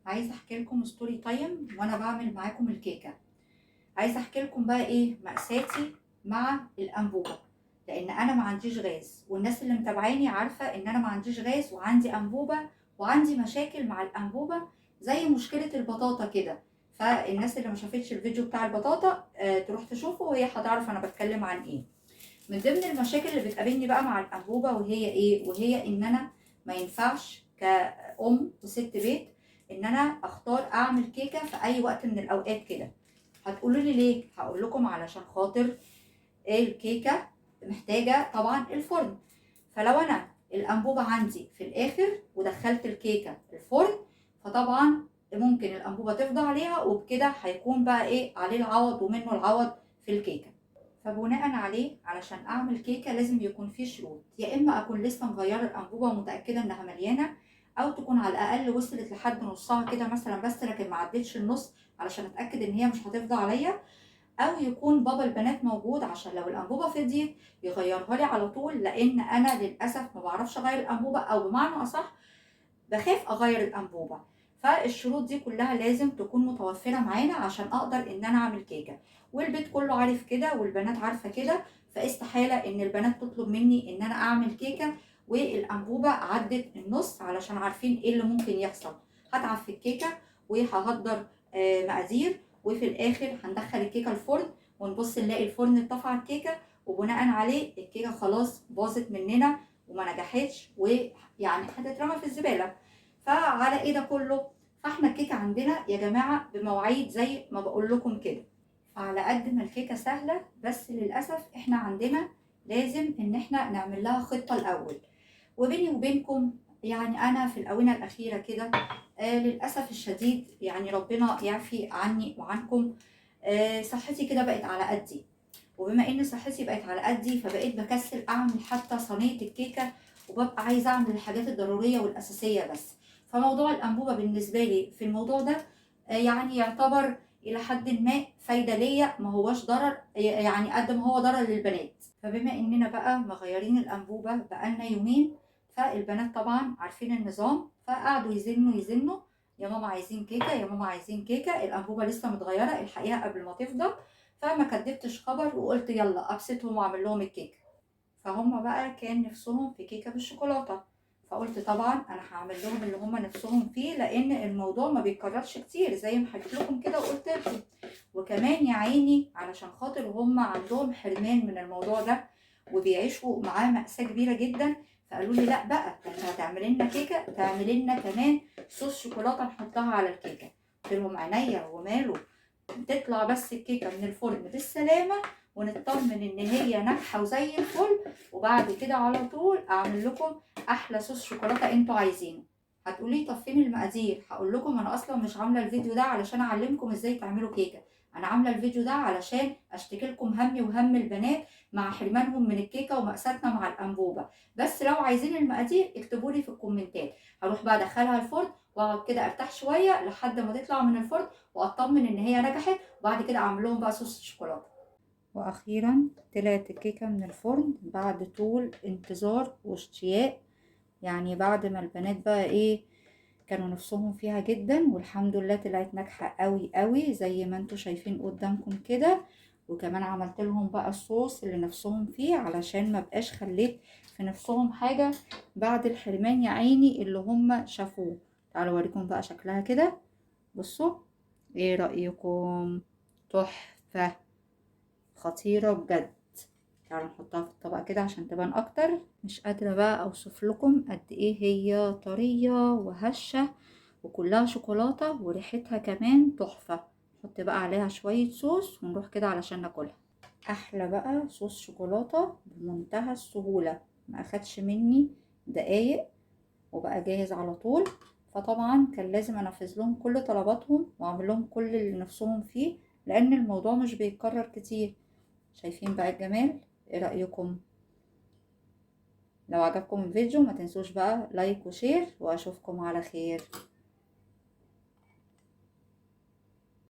عايزه احكي لكم story time وانا بعمل معاكم الكيكه. عايزه احكي لكم بقى ايه مأساتي مع الانبوبة، لان انا ما عنديش غاز، والناس اللي متابعاني عارفه ان انا ما عنديش غاز وعندي انبوبة وعندي مشاكل مع الانبوبة زي مشكلة البطاطا كده. فالناس اللي ما شافتش الفيديو بتاع البطاطا تروح تشوفه وهي هتعرف انا بتكلم عن ايه. من ضمن المشاكل اللي بتقابلني بقى مع الانبوبة وهي ايه؟ وهي ان انا ما ينفعش كأم وست بيت ان انا اختار اعمل كيكة في اي وقت من الاوقات كده. هتقولوا لي ليه؟ هقول لكم علشان خاطر الكيكه محتاجه طبعا الفرن. فلو انا الانبوبة عندي في الاخر ودخلت الكيكه الفرن، فطبعا ممكن الانبوبة تفضى عليها، وبكده هيكون بقى ايه عليه العوض ومنه العوض في الكيكه. فبناء عليه علشان اعمل كيكة لازم يكون في شروط، يا اما اكون لسه مغيرة الانبوبة ومتاكده انها مليانة، او تكون على الاقل وصلت لحد نصها كده مثلا بس، لكن ما عدتش النص علشان اتاكد ان هي مش هتفضى عليا، او يكون بابا البنات موجود عشان لو الانبوبة فضيت يغيرها لي على طول، لان انا للاسف ما بعرفش اغير الانبوبة، او بمعنى اصح بخاف اغير الانبوبة. فالشروط دي كلها لازم تكون متوفرة معانا عشان اقدر ان انا اعمل كيكة، والبيت كله عارف كده والبنات عارفه كده، فاستحاله ان البنات تطلب مني ان انا اعمل كيكة والانبوبه عدت النص، علشان عارفين ايه اللي ممكن يحصل. هتعب في الكيكه وههدر مقادير، وفي الاخر هندخل الكيكه الفرن ونبص نلاقي الفرن اتطفى على الكيكه، وبناء عليه الكيكه خلاص باظت مننا وما نجحتش، ويعني هتترمى في الزبالة. فعلى ايه ده كله؟ فاحنا الكيكه عندنا يا جماعة بمواعيد زي ما بقول لكم كده. فعلى قد ما الكيكه سهلة، بس للاسف احنا عندنا لازم ان احنا نعمل لها خطه الاول. وبيني وبينكم يعني انا في الاونة الاخيرة كده للاسف الشديد، يعني ربنا يعفي عني وعنكم، صحتي كده بقت على قدي، وبما ان صحتي بقت على قدي فبقيت بكسل اعمل حتى صينية الكيكه، وببقى عايزه اعمل الحاجات الضرورية والاساسيه بس. فموضوع الانبوبة بالنسبة لي في الموضوع ده يعني يعتبر الى حد ما فايده ليا، ما هوش ضرر يعني قد ما هو ضرر للبنات. فبما اننا بقى مغيرين الانبوبة بقالنا يومين، فالبنات طبعا عارفين النظام، فقعدوا يزنوا يا ماما عايزين كيكة، يا ماما عايزين كيكة، الانبوبة لسه متغيرة الحقيقة قبل ما تفضى. فما كدبتش خبر وقلت يلا ابسطهم واعمل لهم الكيكه. فهم بقى كان نفسهم في كيكة بالشوكولاته، فقلت طبعا انا هعمل لهم اللي هم نفسهم فيه، لان الموضوع ما بيتكررش كتير زي ما حكيت لكم كده وقلت لكم. وكمان يا عيني علشان خاطر هم عندهم حرمان من الموضوع ده وبيعيشوا معاه مأساة كبيرة جدا، فقالوا لي لا بقى ده انت هتعملي لنا كيكة، تعملي لنا كمان صوص شوكولاتة نحطها على الكيكه. قلت لهم عينيا وماله، تطلع بس الكيكه من الفرن بالسلامة ونطمن ان هي ناجحة وزي الفل، وبعد كده على طول اعمل لكم احلى صوص شوكولاتة انتوا عايزينه. هتقولي طب فين المقادير؟ هقول لكم انا اصلا مش عامله الفيديو ده علشان اعلمكم ازاي تعملوا كيكة، انا عامله الفيديو ده علشان اشتكي لكم همي وهم البنات مع حرمانهم من الكيكه ومأساتنا مع الانبوبة. بس لو عايزين المقادير اكتبوا لي في الكومنتات، هروح بقى ادخلها الفرن واقعد كده ارتاح شوية لحد ما تطلع من الفرن واطمن ان هي نجحت، وبعد كده اعمل لهم بقى صوص الشوكولاتة. واخيرا طلعت الكيكه من الفرن بعد طول انتظار واشتياق، يعني بعد ما البنات بقى ايه كانوا نفسهم فيها جدا، والحمد لله طلعت ناجحة قوي قوي زي ما انتوا شايفين قدامكم كده. وكمان عملت لهم بقى الصوص اللي نفسهم فيه علشان ما بقاش خليت في نفسهم حاجة بعد الحرمان يا عيني اللي هم شافوه. تعالوا اوريكم بقى شكلها كده، بصوا ايه رايكم؟ تحفة خطيرة بجد. تعالوا نحطها في الطبق كده عشان تبان اكتر. مش قادرة بقى اوصف لكم قد ايه هي طرية وهشه وكلها شوكولاتة وريحتها كمان تحفة. نحط بقى عليها شوية صوص ونروح كده علشان ناكلها. احلى بقى صوص شوكولاتة بمنتهى السهولة، ما اخدش مني دقايق وبقى جاهز على طول. فطبعا كان لازم انفذ لهم كل طلباتهم واعمل لهم كل اللي نفسهم فيه، لان الموضوع مش بيتكرر كتير. شايفين بقى الجمال؟ ايه رأيكم؟ لو عجبكم الفيديو ما تنسوش بقى like و share، واشوفكم على خير.